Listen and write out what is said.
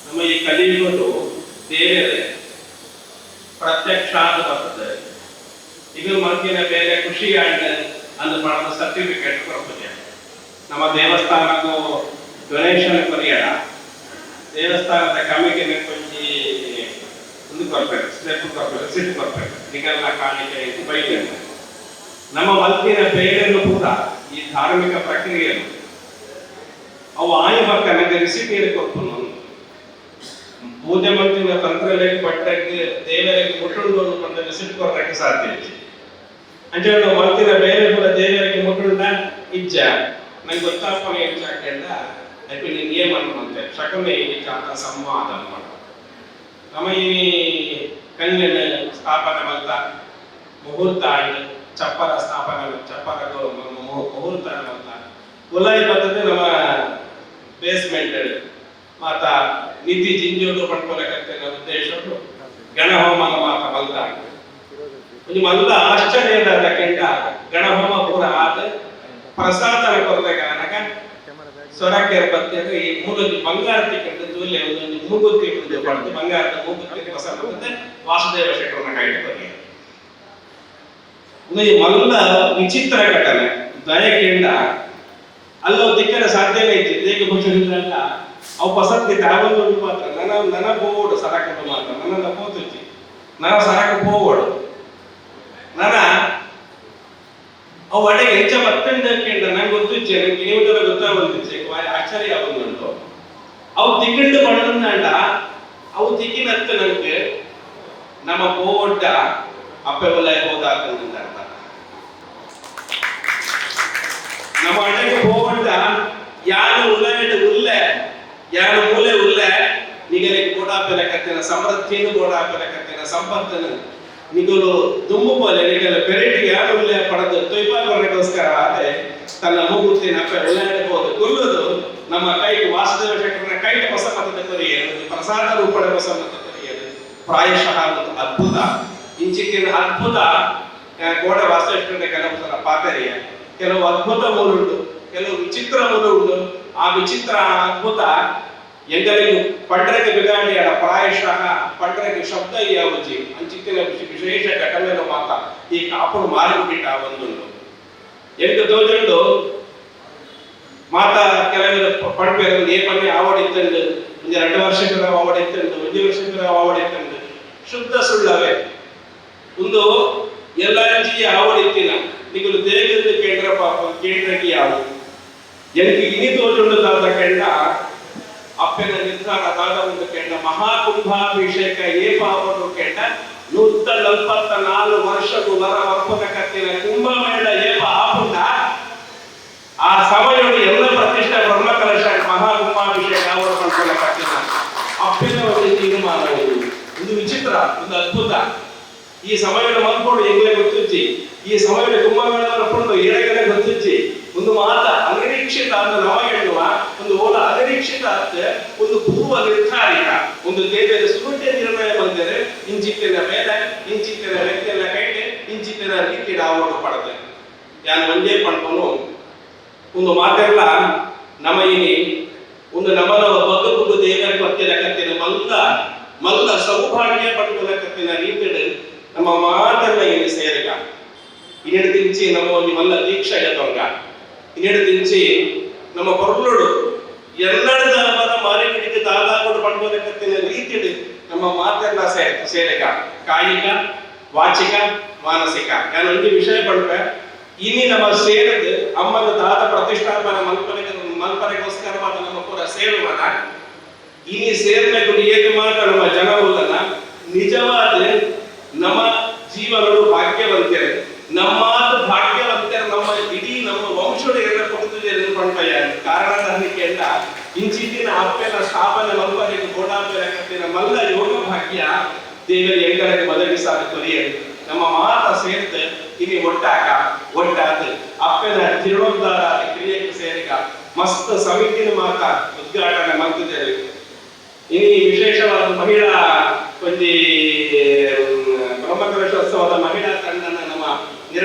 ನಮ್ಮ ಈ ಕಲಿಯುಗಡು ದೇವರೇ ಪ್ರತ್ಯಕ್ಷ ಆದ ಬರ್ತದೆ. ಇದು ಮಲ್ತಿನ ಬೇಲೆ ಖುಷಿ ಆಂಡ್ ಅಂದ್ ಪಣದ ಸರ್ಟಿಫಿಕೇಟ್ ಕೊರ್ಪುಜೆ. ನಮ್ಮ ದೇವಸ್ಥಾನಕ್ಕೂ ಡೊನೇಷನ್ ಕೊರಿಯಡ, ದೇವಸ್ಥಾನದ ಕಮಿಟಿನ ಒಂಜಿ ಒಂದು ಕೊರ್ಪೆರ್, ಸ್ಲಿಪ್ ಕೊರ್ಪೆರ್, ರಿಸಿಪ್ಟ್ ಕೊರ್ಪೆರ್. ನಿಗಲ್ನ ಕಾಣಿಕೆ ಬೈದೆ. ನಮ್ಮ ಮಲ್ತಿನ ಬೇಲೆನು ಪೂರ ಈ ಧಾರ್ಮಿಕ ಪ್ರಕ್ರಿಯೆನು ಅವು ಆಯಿ ಬಕ್ಕ ನಂಗೆ ರಿಸಿಪ್ಟ್ ಏರ್ ಕೊರ್ಪುನು? ಪೂಜೆ ಮಲ್ತಿನ ತಂತ್ರಲೆಗ್ ಬಟ್ಟೆಗ್ ದೇವರಿಗೆ ಮುಟ್ಟುಂಡು ಪಂಡ ರಿಸಿಪ್ಟ್ ಕೊರಕ್ಕೆ ಸಾಧ್ಯ ಇಜ್ಜಿ. ಅಂಚ ನಾವು ಮಲ್ತಿನ ಬೇಲೆ ಪೂರ ದೇವರಿಗೆ ಮುಟ್ಟುಂಡ ಇಜ್ಜ? ನಂಗೆ ಗೊತ್ತಾಪನ ಹೆಚ್ಚಾಕೆಂಡ ಐಪಿ ನಿಯಮ ಮಂತೆ ಶಕುನಿ ಜಾತ ಸಂವಾದ ಮಾಡ. ನಮ್ಮ ಈ ಕಲ್ಲೆನ ಸ್ಥಾಪನೆ ಮಲ್ತ, ಮುಹೂರ್ತ ಆಂಡ್. ಚಪ್ಪರ ಸ್ಥಾಪನೆ, ಚಪ್ಪರ ಮುಹೂರ್ತ ಮಲ್ತ. ಉಲಾಯಿ ಬರ್ತದೆ, ನಮ್ಮ ಬೇಸ್ಮೆಂಟ್ ಮಾತ ನಿಧಿ ಜಿಂಜೋಡು ಪಡ್ಕೊಳಕತ್ತಿನ ಉದ್ದೇಶಡು ಗಣಹೋಮನ ಮಾತ ಮಲ್ತ. ಒಂಜಿ ಮಲ್ಲ ಆಶ್ಚರ್ಯದ ಕೆಂಡ, ಗಣಹೋಮ ಪೂರ ಆದ್ ಪ್ರಸಾದ ಕೊರ್ದಾಗ ಆನಗ ಸ್ವರಕ್ಕೆ ಬತ್ತೇರು ಈ ಮೂಲೊಂಜಿ ಬಂಗಾರ ತಿಕ್ಕಂಡು ತೂಲೆ, ಒಂದೊಂದು ಮೂಗುತಿ ಉಂದು ಪಡೆದು, ಬಂಗಾರದ ಮೂಗುತಿ ಪ್ರಸಾದ ಮತ್ತೆ ವಾಸುದೇವ ಶೆಟ್ಟರನ್ನ ಕೈಟ್ ಕೊರಿ. ಒಂದು ಈ ಮಲ್ಲ ವಿಚಿತ್ರ ಘಟನೆ. ದಯಕೆಂಡ ಅಲ್ಲ ತಿಕ್ಕರೆ ಸಾಧ್ಯನೇ ಇತ್ತು. ಹೇಗೆ ಗೊತ್ತಿಲ್ಲ, ಅವು ಪಸಂತಿ ತಾವೊಂದು ಉಂಟು ಮಾತ್ರ. ನನ್ನ ನನ್ನ ಪೋವೋಡು ಸರಕು ಮಾತ್ರ ನನ್ನ ಪೋತುಚ್ಚಿ. ನನ್ನ ಸರಕು ಪೋವೋಡು. ನನ್ನ ಅವು ಅಡೆಗೆ ಎಂಚ ಬತ್ತಂಡ ಕೇಂಡ ನಂಗೆ ಗೊತ್ತಿಚ್ಚೆ. ನಂಗೆ ಇನಿಮುಟ್ಟಲ ಗೊತ್ತಾಗೊಂದಿಚ್ಚೆ. ಆಶ್ಚರ್ಯ ಆಗೊಂದುಂಟು. ಅವು ತಿಕ್ಕಂಡು ಪಂಡಂದಾಂಡ ಅವು ತಿಕ್ಕಿನತ್ತ ನಂಗೆ ನಮ್ಮ ಪೋವೊಡ್ಡ ಅಪ್ಪೆ ಒಲಯ ಹೋದಾಕಂದ ಅರ್ಥ. ನಮ್ಮ ಅಡೆಗೆ ಪೋವೊಡ್ಡ ಯಾನು ಉಲ್ಲೈಡ್ ಉಲ್ಲೆ, ಯಾನು ಮೂಲೆ ಉಲ್ಲೆ, ನಿಗಲಿಗೆ ಗೋಡಾಪೆಲ ಕತ್ತಿನ ಸಮೃದ್ಧಿಯನ್ನು, ಗೋಡಾಪೆಲ ಕತ್ತಿನ ಸಂಪತ್ತನ್ನು ನಿಗಲು ದುಂಬು ಪೋಲೆ ನಿಗಲ ಪೆರೇಟಿಗೆ ಯಾರು ಉಲ್ಲೆ ಪಡೆದು ತೊಯ್ಪಾಕೊರಗೋಸ್ಕರ ಆದ್ರೆ ತನ್ನ ಮೂಗುತ್ತಿನ ಅಪ್ಪೆ ಉಲ್ಲಾಡೆ ಹೋದು ಕುಲ್ಲುದು ನಮ್ಮ ಕೈಗೆ, ವಾಸುದೇವ ಶೆಟ್ಟರನ ಕೈಗೆ ಹೊಸ ಮತದ ಕೊರಿಯದು, ಪ್ರಸಾದ ರೂಪದ ಹೊಸ ಮತ ಕೊರಿಯದು. ಪ್ರಾಯಶಃ ಒಂದು ಅದ್ಭುತ. ಇಂಚಿತ್ತಿನ ಅದ್ಭುತ ಗೋಡೆ ವಾಸುದೇವ ಶೆಟ್ಟರನ ಕೆಲವು ಸಲ ಪಾತೆರಿಯ. ಕೆಲವು ಅದ್ಭುತ ಮೂರುಂಟು, ಕೆಲವು ವಿಚಿತ್ರ ಮೂರು ಉಂಟು. ಆ ವಿಚಿತ್ರ, ಅದ್ಭುತ ಎಂಗಲಿಗೆ ಪಂಡ್ರೆಗೆ ಬಿಗಾಡಿಯಾಡ, ಪ್ರಾಯಶಃ ಪಂಡ್ರೆಗೆ ಶಬ್ದ ಯಾವಜಿ. ಅಂಚಿತ್ತಿನ ವಿಶೇಷ ಘಟನೆಲು ಮಾತ ಈ ಕಾಪುಡು ಮಾರಿಬಿಟ್ಟ ಒಂದುಂಡು. ಎಂಟು ತೋಜುಂಡು ಮಾತ ಕೆಲವರು ಪಡ್ಪೇರು, ಏ ಪನ್ನೆ ಆವಡಿತ್ತಂಡು, ಒಂಜಿ 2 ವರ್ಷಗಳ ಆವಡಿತ್ತಂಡು, ಒಂಜಿ ವರ್ಷಗಳ ಆವಡಿತ್ತಂಡು. ಶುದ್ಧ ಸುಳ್ಳವೇ. ಒಂದು ಎಲ್ಲಾಂಜಿ ಆವಡಿತ್ತಿನ ನಿಗುಲು ದೇಗಂದು ಕೇಂದ್ರ ಪಾಪ ಕೇಂದ್ರಕ್ಕೆ ಯಾವು. ಎಂಕ್ ಇನಿ ತೋಜುಂಡು ದಾದ ಕೆಂಡ, ಅಪ್ಪೆನ ನಿರ್ಧಾರ ದಾದ ಒಂದು ಕೆಂಡ, ಮಹಾಕುಂಭಾಭಿಷೇಕ ಏ ಪಾಪಡು ಕೆಂಡ, 144 ವರ್ಷಕ್ಕೂ ವರ ವರ್ಪದ ಕತ್ತಿನ ಕುಂಭಮೇಳ ಏಪ ಆಪುಂಡ, ಆ ಸಮಯದಲ್ಲಿ ಎಲ್ಲ ಪ್ರತಿಷ್ಠೆ ಬ್ರಹ್ಮಕಲಶ ಮಹಾಕುಂಭಾಭಿಷೇಕ ಅವರು ಪಡ್ಕೊಳ್ಳ ಕತ್ತಿನ ಅಪ್ಪೆನ ಒಂದು ತೀರ್ಮಾನ ಇದು. ಒಂದು ವಿಚಿತ್ರ, ಒಂದು ಅದ್ಭುತ. ಈ ಸಮಯದ ಮಲ್ಪೋಡು ಎಂಗ್ಲೆ ಗೊತ್ತುಜ್ಜಿ. ಈ ಸಮಯದ ಕುಂಭಮೇಳ ಬರ್ಕೊಂಡು ಏಳಗಲೆ ಗೊತ್ತುಜ್ಜಿ. ಒಂದು ಮಾತ ಅನಿರೀಕ್ಷಿತ ಅಂತ ನಮಗೆನ್ನುವ ಒಂದು ಓಲ ಅನಿರೀಕ್ಷಿತ ಅತ್ತೆ, ಒಂದು ಪೂರ್ವ ನಿರ್ಧಾರಿತ. ಒಂದು ದೇವರ ಸುರುಟೆ ನಿರ್ಣಯ ಬಂದರೆ ಇಂಚಿತ್ತಿನ ಮೇಲೆ, ಇಂಚಿತ್ತಿನ ವ್ಯಕ್ತಿಯನ್ನ ಕೈಟೆ, ಇಂಚಿತ್ತಿನ ರೀತಿ ಆವೋಡು ಪಡದೆ. ಯಾನ್ ಒಂಜೇ ಪಣ್ಪನು, ಒಂದು ಮಾತೆಲ್ಲ ನಮ ಇನಿ ಒಂದು ನಮನ ಬದುಕುಗು ದೇವರ ಕೊತ್ತಿನ ಕತ್ತಿನ ಮಲ್ಲ ಮಲ್ಲ ಸೌಭಾಗ್ಯ ಪಡ್ಕೊಲ ಕತ್ತಿನ ರೀತಿಡ್ ನಮ್ಮ ಮಾತೆಲ್ಲ ಇನಿ ಸೇರಗ. ಇನ್ನೆಡು ತಿಂಚಿ ನಮ್ಮ ಒಂದು ಮಲ್ಲ ದೀಕ್ಷೆ ತೊಂಗ. ಇನ್ನೆಡು ತಿಂಚಿ ನಮ್ಮ ಪೊರ್ಲುಡು ಎಲ್ಲರದ ಮರ ಮಾರಿಗಿಡಿಗೆ ದಾದಾಗುಡು ಪಡ್ಕೊಲ ರೀತಿಡ್ ನಮ್ಮ ಮಾತೆಲ್ಲ ಸೇರಗ, ಕಾಯಿಕ, ವಾಚಿಕ, ಮಾನಸಿಕ. ನಾನು ಒಂದು ವಿಷಯ ಪಡ್ಪೆ. ಇನಿ ನಮ್ಮ ಸೇರದು ಅಮ್ಮನ ದಾದ ಪ್ರತಿಷ್ಠಾಪನೆ ಮಲ್ಪನೆಗೆ ಮಲ್ಪನೆಗೋಸ್ಕರವಾದ ನಮ್ಮ ಪೂರ ಸೇರುವನ. ಇನಿ ಸೇರ್ಬೇಕು ಏಕ ಮಾತ್ರ ನಮ್ಮ ಜನವುಲ್ಲನ. ನಿಜವಾದ ನಮ್ಮ ಜೀವನಗಳು ಭಾಗ್ಯವಂತರು, ನಮ್ಮಾದ ಭಾಗ್ಯವಂತರು, ನಮ್ಮ ಇಡೀ ನಮ್ಮ ವಂಶದ ಎಲ್ಲ ಕೊಡ್ತಿದೆ ಪಂಪಯ್ಯ. ಕಾರಣ ಧರ್ಮಕ್ಕೆಂಡ, ಇಂಚಿತ್ತಿನ ಅಪ್ಪೆನ ಸ್ಥಾಪನೆ ಮಲ್ಪನೆಗೆ ಗೋಡಾಪೆನ ಕತ್ತಿನ ಮಲ್ಲ ಯೋಗ ಭಾಗ್ಯ ದೇವರು ಎಂಗಳಿಗೆ ಒದಗಿಸಾದ ಕೊರಿಯರು. ನಮ್ಮ ಮಾತ ಸೇರ್ತು ಇನಿ ಒಟ್ಟಾಕ ಒಟ್ಟಾದ ಅಪ್ಪೆನ ಜೀರ್ಣೋದ್ಧಾರ ಕ್ರಿಯೆಗೆ ಸೇರಿಕ ಮಸ್ತ್ ಸಮಿತಿನ ಮಾತ ಉದ್ಘಾಟನೆ ಮಾಡ್ತಿದ್ದೇವೆ. ಇನಿ ವಿಶೇಷವಾದ ಮಹಿಳಾ ಒಂಜಿ ಬ್ರಹ್ಮಕಲಶೋತ್ಸವದ ಮಹಿಳಾ ತಂಡನ